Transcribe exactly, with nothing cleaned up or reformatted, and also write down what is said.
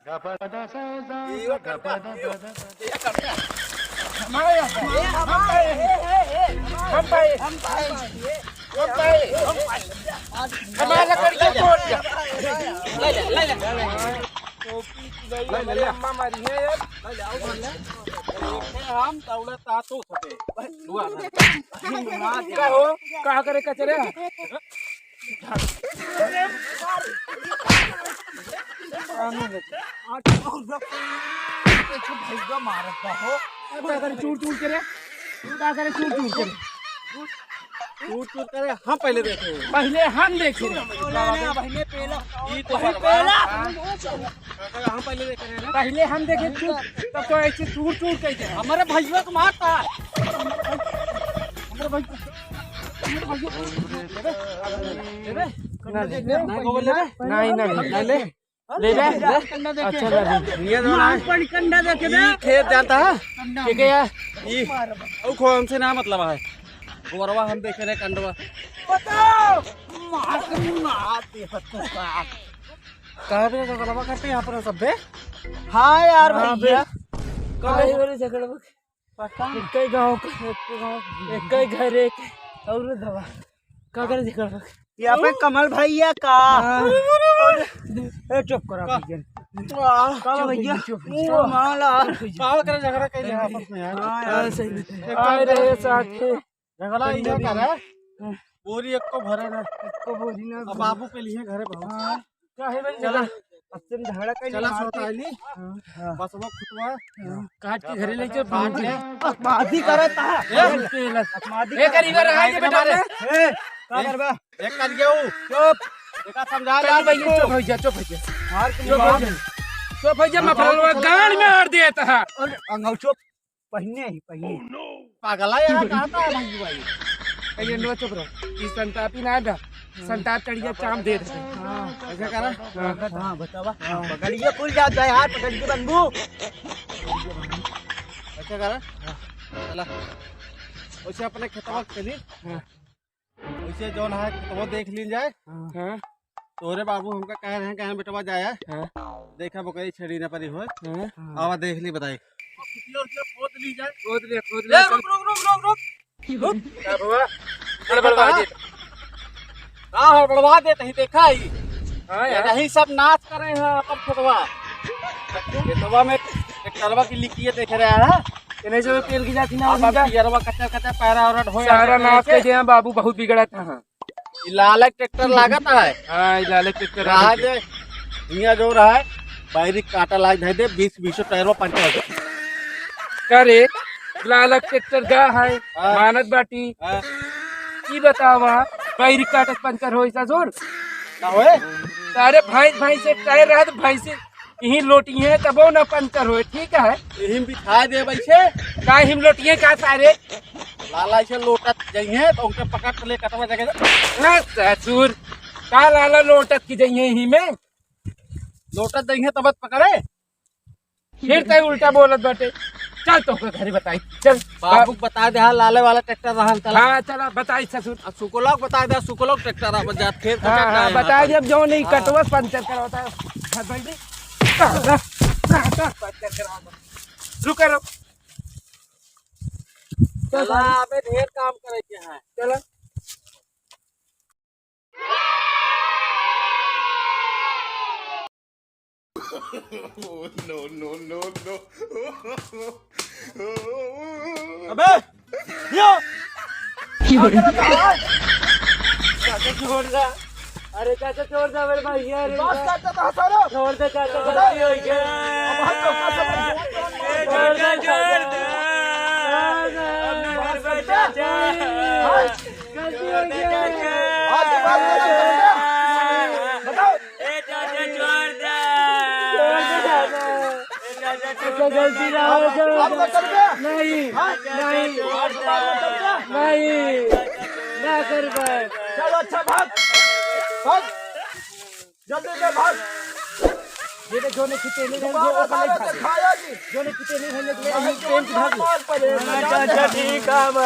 ये कर दे। ये कर दे। हमारे यहाँ पे। हम पाए। हम पाए। हम पाए। हम पाए। हम पाए। हमारा लकड़िया तोड़ दिया। ले ले, ले ले। ले ले, ले। अम्मा मारी है यार। ले ले, आओ, ले ले। हम दौलत आ तो सके। दुआ। का हो? का करे कचरे? भैया मारत बा हो। का करे चूर चूर करे? का करे चूर चूर करे? चूर चूर करे, हम पहिले देखे। पहिले हम देखे। पहिले हम पहिले देखे रहे ना। पहिले हम देखे चूर, तब तो ऐसे चूर चूर कह दे। हमारे भैया को मारता। हमारे भाई, हमारे भाई, देबे? देबे? ना, ना, ना, ना, ना, ना, ले। ले बे। अच्छा लगे। ये तो ना। मार पड़ी कंडा देखे बे। ई खेत जाता है। ठीक है यार। ई, औ खो हमसे ना मतलब है। गोरवा हम देखे रहे कंडवा। बताओ। मार के मुंह ना आते हत्ते साथ। कहाँ पे झगड़वा करते हैं यहाँ पर सब बे? हाँ यार हाँ भैया। बे। कहाँ पे? वाले झगड़वा के? पता नहीं। एक ही गाँव का, एक ही गाँव, एक ही घर, एक और दवा। का करे झगड़वा? यहाँ पे कमल भैया का। हाँ। ए, चुप करो, का? भैया। वाह। का भैया? चुप, चुप, चुप। ओ, माला। का करे झगड़ा कैले आपस में यार? हाँ, यार। हाँ, सही। एक आए रहे साथ के। झगड़ा इहे करे। हाँ। बोरी एको भरे ना। एको बोरी ना। अब बाबू के लिए घरे बहुत। हाँ। काहे बन चला। झगड़ा? अब तुम झगड़ा कैले चला मारते। छोटा अली। हाँ। बस वो खुटवा। हाँ। काट के घरे ले चल, काट ले। बकवासी करत है। ए? बकवासी ए, करत करीबा रहा है। ये बेटा रे। ए, का करबा? एक कर गया वो। चुप। देखा समझा चल ला भाई, इसको। चुप हो जा, चुप हो जा। मार के चुप हो मार। जा। चुप हो जा, मैं फलवा गांड में हार देता है। और अंगाऊ चुप। पहिने ही, पहिने। पागल है यार, कहाँ का है भाई भाई? ए, ये नो चुप रहो। ई संतापी ना दा। संताप चढ़िया चाम दे दे। हाँ। ऐसा करा? हाँ, बतावा। हाँ, पकड़िए, खुल जाता है यार, पकड़ के बंदू। ऐसा करा? चला। वैसे अपने खेतवा चली। हाँ। वैसे जौन है, खेतवा देख लीन जाए। हाँ। तोरे बाबू हमका कह रहे हैं कि हम बेटवा जाए। हाँ। देखा बकरी छेड़ी न परी होए। हाँ। आवा देख ली बताई। खोद ली जाए। खोद ले, खोद ले। ए, रुक, रुक, रुक, रुक, रुक। रुक। का हुआ? अरे बड़वा दे। का हो बड़वा दे तही देखा ही। हाँ यार। यही सब नाश करे हैं अपन खेतवा। खेतवा में ट्रैक्टरवा की लिखिए देख रहे हैं। इन्हें जो पेल की जाती ना, अब उनका पियरवा कच्चा कच्चा पैरा और ढोया सारा करते नाश हैं। कर दिया बाबू, बहुत बिगड़ा था। हाँ। ई लालक ट्रैक्टर लागत है। हाँ, ई लालक ट्रैक्टर आज लागत है। हियाँ जो रहा है, बैरी काटा लाग धै दे, बीस बीसो टायरवा पंचर हो जाए। का रे, लालक ट्रैक्टर का है? हाँ। मानत बाटी। हाँ। ई बतावा, बैरी काटत पंचर होई सा जोर? ना होए। अरे भैंस, भैंस से टायर रहा तो भैंस से यही लोटी है, तबो ना पंचर होए, ठीक है? यही बिठा दे वैसे। का हिम लोटिए का सारे? लाला ऐसे लोटत जइहे तो उनके पकड़ के ले कटवा जगह से। ना ससुर, का लाला लोटत की जइहे ही में? लोटत जइहे तब पकड़े। फिर तय उल्टा बोलत बाटे। चल, तोहके घरे बताई। चल। बाबू के बता दे, हाँ, लाले वाला ट्रैक्टर रहन, चला। हाँ, चला, बताई ससुर। आ, सुकलोक बता दे, सुकलोक ट्रैक्टर अब जात खेत हाँ, कटत हाँ, है, बताई हाँ। जब जौन नहीं हाँ। कटवस पंचर करवाता है। हाँ, भाई जी। पंचर करवाता। रुक, रुक। चला, अबे ढेर काम करे के है। चला। No, no, no, no। अबे, यो। चाचा छोड़ दे। अरे चाचा छोड़ दे, मेरे भाई, अरे बस चाचा। चाचा तो हंसा रहे हो। छोड़ दे चाचा, अबे, गलती हो गया। अब हम तो क्या समझ गए? ए, चाचा, छोड़ दे। छोड़ दे। अपने घर पे चाचा। हाँ। गलती हो गया। आज के बाद नहीं समझ गया? बताओ। ए चाचा, छोड़ दे। छोड़ दे चाचा। ए चाचा, छोड़ दे। गलती ना हो, छोड़ दे। आपका कर गया? नहीं, हाँ? नहीं। आज के बाद नहीं समझ गया? नहीं, ना कर पाए। चलो, अच्छा, भाग। भाग। जल्दी से भाग। ये देख, जो ने कितने नहीं दुकान जो वाला ओपन है, खाया जी। जो ने कितने नहीं होने के लिए, नहीं, ये पेंट भाग। मार पड़े। हाँ, चाचा, ठीक है, हम